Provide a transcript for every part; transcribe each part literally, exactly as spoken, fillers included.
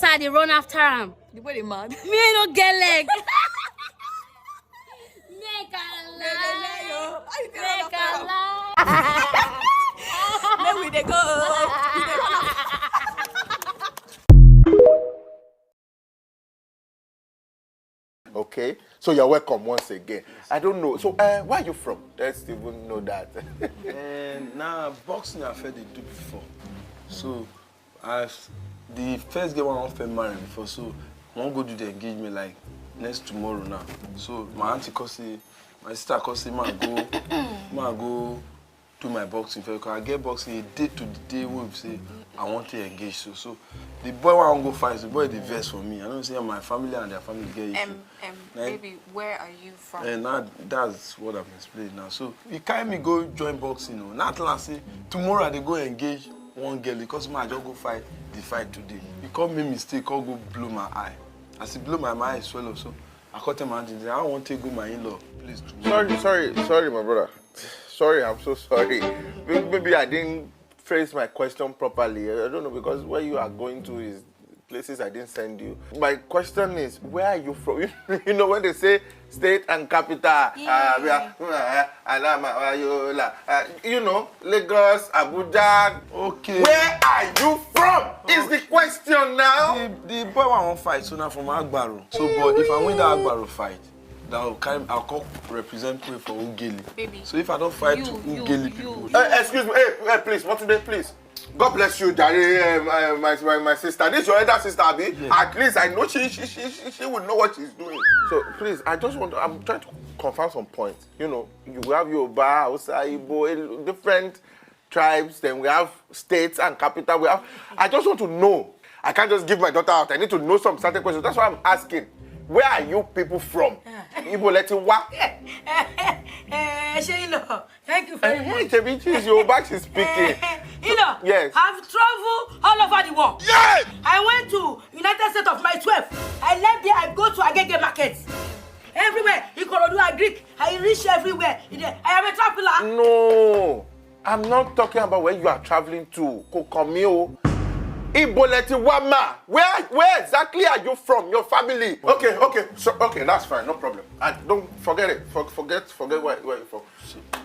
So I dey run after am. The boy dey mad. Me I no get leg. Make I lie. Make I lie. Make we dey go. We dey run after. Okay, so you're welcome once again. I don't know. So, uh, where are you from? Let's even know that. And now boxing I felt they do before. So as the first girl one felt married before, so I won't go do the engagement like next tomorrow now. So my auntie cause say, my sister cause say, man go, man go do my boxing first. Cause I get boxing a day to the day wey be say I want to engage. So so the boy one go fight. The boy dey vex for me. I don't say my family and their family get issue. Um, um, baby, where are you from? And now that's what I'm explaining now. So he carry me go join boxing. Oh. Not last say tomorrow I dey go engage one girl because my just go fight the fight today. He come make mistake, come go blow my eye. As he blow my eye, I swell up. So I caught him and I want to go my in-law place tomorrow. Sorry, sorry, sorry, my brother. Sorry, I'm so sorry. May- Maybe I didn't phrase my question properly. I don't know because where you are going to is places I didn't send you. My question is, where are you from? You know when they say state and capital, uh, we are, uh, Alama, uh, you, la- uh, you know, Lagos, Abuja. Okay. Where are you from? Is the question now. The, the boy one won't fight, so now from Agbaro. So, but if I win that Agbaro fight, that will carry, I'll come represent play for Ugeli. Baby, So if I don't fight you, to you, Ugeli you, people, you. Uh, excuse me, hey, hey, please, what today, please? God bless you, Jare, uh, my, my, my, my sister. This is your elder sister, Abby. Yes. At least I know she, she, she, she, she would know what she's doing. So please, I just want to, I'm trying to confirm some points. You know, you have Yoruba, Hausa, Igbo, different tribes. Then we have states and capital. We have. I just want to know. I can't just give my daughter out. I need to know some certain questions. That's why I'm asking. Where are you people from? Ibo lẹ ti wá. Ẹ ṣe ìlọ. Thank you very Hey, much. Tebichi is Yoruba. She's speaking. You know, Yes. I've traveled all over the world. Yes. I went to United States of my twelve. I left there. I go to Agege markets. Everywhere, Ikorodu, Agric. I reach everywhere. I am a traveler. No, I'm not talking about where you are traveling to. Kò kàn mí o. Ibo lẹ ti wá mà. Where, where exactly are you from? Your family. Okay, okay, so okay, that's fine, no problem. I don't forget it. For, forget, forget where, where you're from.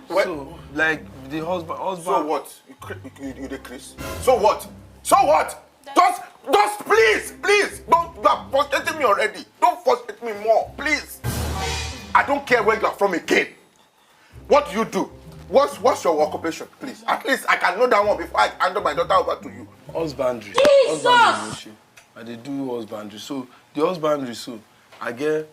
Where, so like the husband, husband. So what? You cri- you you, you dey craze? So what? So what? Just just please please don't, you are frustrating me already. Don't frustrate me more, please. I don't care where you are from again. What do you do? What's what's your occupation, please? At least I can know that one before I hand my daughter over to you. Husbandry. Jesus! Husbandry. I dey do husbandry. So the husbandry, so I get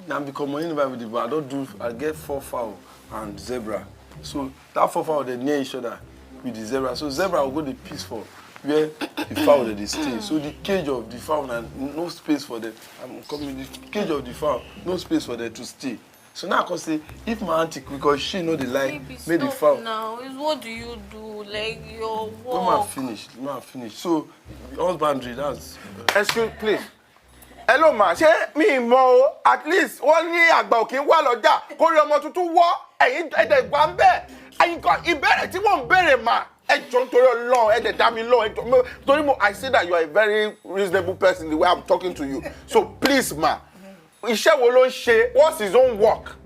now become money by with the, but I don't do. I get four fowl and zebra. So that four fowl they near each other with the zebra. So zebra will go the piece for where the fowl that they stay. So the cage of the fowl and no space for them. I'm coming the cage of the fowl, no space for them to stay. So now I can say if my auntie, because she know the line, Baby, make the stop fowl. Now. Is what do you do? Like your When I work. finish, when I finish. So husbandry, that's Excuse please. Hello ma, ṣé mi mọ̀ o? At least wọ́n ní àgbà òkè wà lọ́jà kó rí ọmọ tuntun wọ́ ẹ̀yin ẹ̀dẹ̀ ìgbà ń bẹ̀. Ẹ̀yin kan ìbéèrè tí wọ́n ń béèrè mà. Ẹ jọ nítorí Ọlọ́run ẹ̀dẹ̀ dá mi lọ ẹ jọ mo- torí mo I see that you are a very reasonable person the way I'm talking to you. So please ma, iṣẹ́ wo ló ń ṣe? What's his own work?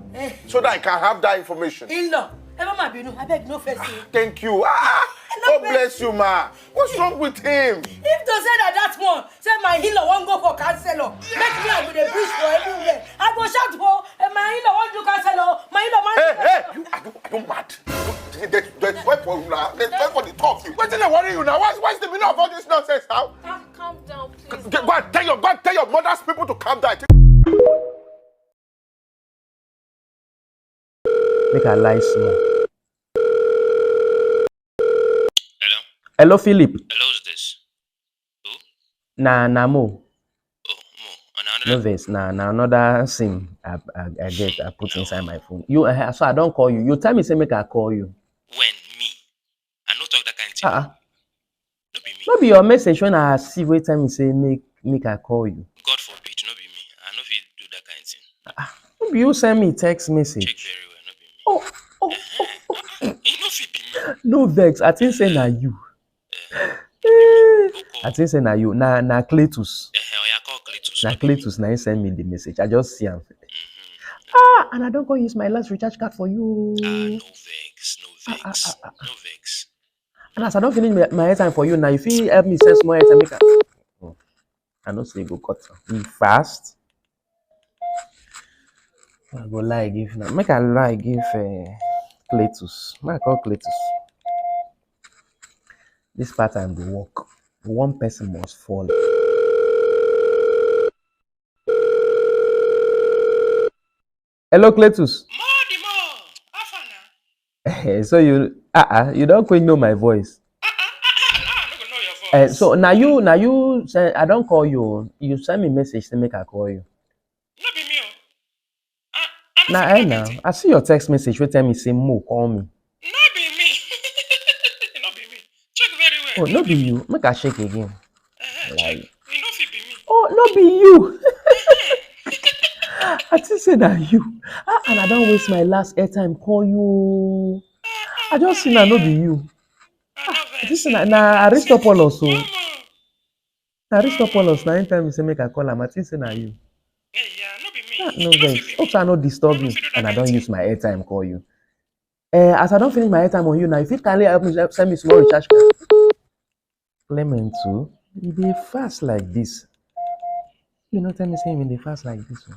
So that I can have that information. Ìlọ, ẹ má má bínú. Abeg, no first. Thank you. Ah, No God bless you ma. What's wrong with him? If to say that that one, say my in-law wan go for counselor, make me I go dey preach for everywhere. I go shout for eh, my in-law wan do counselor, my in-law wan Hey, do hey, you, are you are you mad? There's there's where for una. There's where for the talk. Wetin dey worry you now? What's what's the meaning of all this nonsense now? Calm, calm down, please. Go go and tell your go and tell your mother's people to calm down. Make I lie small. Hello? Hello, Philip. Hello, who's this? Who? Na na Mo. Oh, Mo. And No another. Vex. Na na another sim I, I, I get. I put inside my phone. You. Uh, so I don't call you. You tell me say make I call you. When? Me? I no talk that kind of thing. Ah, uh No be me. No be your message when I see. Wait, tell me say make make I call you. God forbid, no be me. I no fit do that kind of thing. No be you send me text Check message. Very well, no be me. Oh, oh, oh, oh. E no fit be me. No Vex. I think say na you. I think say na you, na na Cletus. Eh, oya, call Cletus. Na Cletus na him send me the message. I just see am. Ah, and I don go use my last recharge card for you. Ah, no vex, no vex, no vex. And as I don finish my, my airtime for you now, you fit help me send small airtime make I. Oh, I know say you go cut am. E fast. I go lie give now. Make I lie give uh, Cletus. Make I call Cletus. This pattern go work. One person must fall. Hello, Cletus. More the more. How far now? So you, uh, uh, you don't quite know my voice. Uh, uh, uh, uh, I no go know your voice. Uh, so now you, now you send, I don't call you. You send me message to make I call you. No be me o. I, I no Now fit I do now. Anything. I see your text message. Wey tell me say Mo call me. No be me. No be me. Check very well. Oh, no be you. Make I check again. Uh-huh, like, check. E no fit be me. Oh, no be you. I think say that you. Ah, and I don't waste my last airtime call you. I just see now no be you. Ah, this na na Aristopoulos o. Na Aristopoulos na him tell me say make I call am. I think say na you. Eh, yeah, no be me. Ah, no vex. Hope say I no disturb you, and I don't use my airtime call you. Eh, as I don't finish my airtime on you now, you fit kindly help me send me small recharge card. Clement too, you dey fast like this. You no tell me say you dey fast like this o.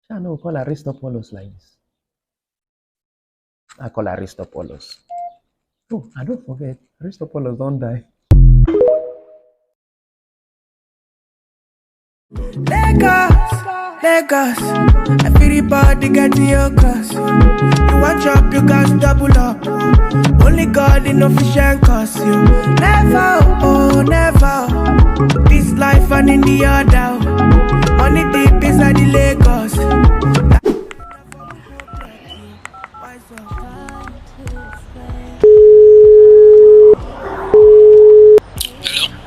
Shey I no go call Aristopoulos like this. I call Aristopoulos. Oh, I don't forget. Aristopoulos don't die. Lagos, Lagos, everybody get your cause. You want chop, you guys double up. Only God in official cause you. Never, oh, never. This life and in the other. Money deep inside the Lagos.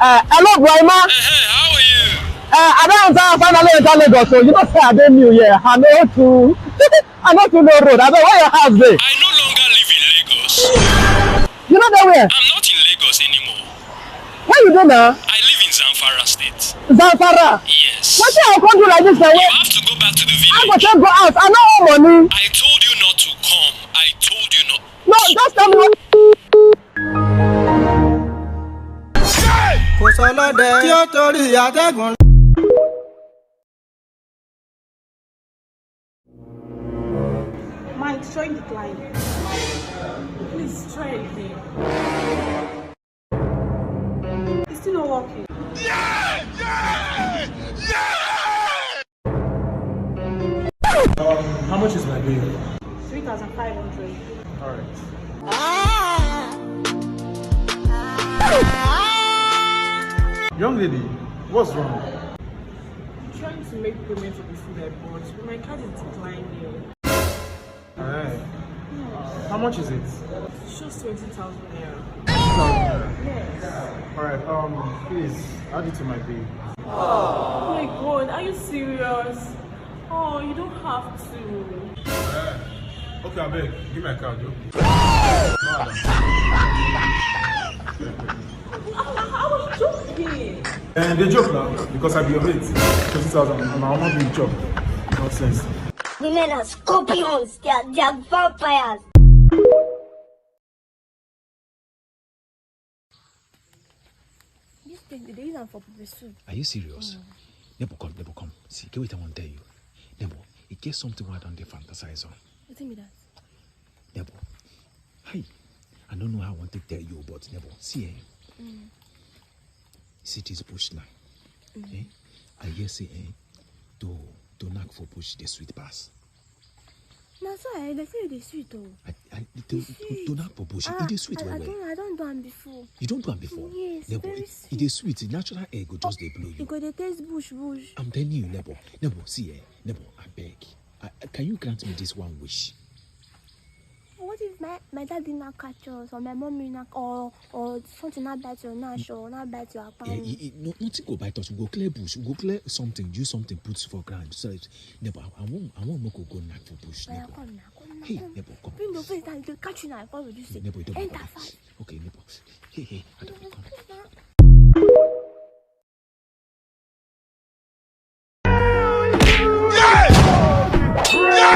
Uh, hello, Brahima. Hey, hey, how are you? Uh, I don't enter, finally enter Lagos, so you know say I dey new here. I know too. I know too know road. I know where your house dey. I no longer live in Lagos. You know that where? I'm not in Lagos anymore. Where you dey now? I live in Zamfara State. Zamfara? Yes. Wetin I come do like this now? You have to go back to the village. I go take go out. I no own money. I told you not to come. I told you not. No, just tell me what. Kò sọ́lọ́dẹ tí ó torí atẹ́gùn. Mike, try the client. Please try again. It's still not working. Um, how much is my bill? Three thousand five hundred. All right. Young lady, what's wrong? I'm trying to make payment for the food I bought, but my card is declining. Alright. How much is it? It's just twenty thousand naira. Yes. Alright, um, please, add it to my bill. Oh my God, are you serious? Oh, you don't have to. Eh, okay, abeg, give my card, yo. No, madam. I, I, I was joking. Eh, dey joke now, because I be your mate. Twenty thousand, and I wan be in chop. Nonsense. Women are scorpions. They are, they are vampires. This thing, they use am for pepper soup. Are you serious? Mm. Nebo, come, Nebo, come. See, get wetin I wan tell you. Nebo, e get something wey I don dey fantasize on. Wetin be that? Nebo, hi. I don't know how I want to tell you, but Nebo, see, eh? Mm. See this bush now. Mm. Eh? I hear say, eh, to, to knack for bush, dey sweet pass. Na so I dey say e dey sweet o. I, I, to, to, to knack for bush, e dey sweet well well. I, I don, I don do am before. You don do am before? Yes, Nebo, very sweet. E dey sweet. Natural air go just dey blow you. E go dey taste bush bush. I'm telling you, Nebo. Nebo, see, eh? Nebo, abeg. I, I, can you grant me this one wish? What if my, my daddy now catch us, or my mommy now, or, or something now bite your nash, or now bite your akpa? Eh, eh, eh, no, nothing go bite us. We go clear bush. We go clear something, do something, put for ground. So, Nebo, I, I won't, I won't make we go knack for bush. Oya, Nebo, come now, come now, come. Hey, Nebo, come. Bring your face down, if dem catch you now, what will you say? Nebo, you don't. Enter fast. Okay, nipo. Hey, hey, ada pun. Wait a minute. Who are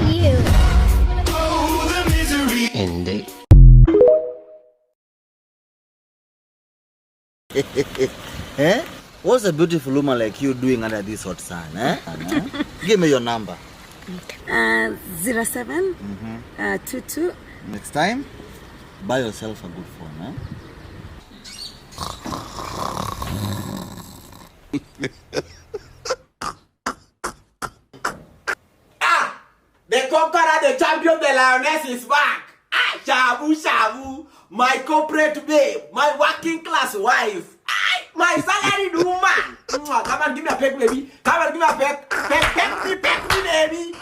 you? And they Eh? What's a beautiful woman like you doing under this hot sun? Eh? Give me your number. Uh, zero seven uh, two two. Next time, buy yourself a good phone. Eh? The conqueror, the champion, the lioness is back. Ah, shabu shabu, my corporate babe, my working class wife, ah, my salaried woman. Mwah, come and give me a peck, baby. Come and give me a peck, peck, peck me, peck me, baby.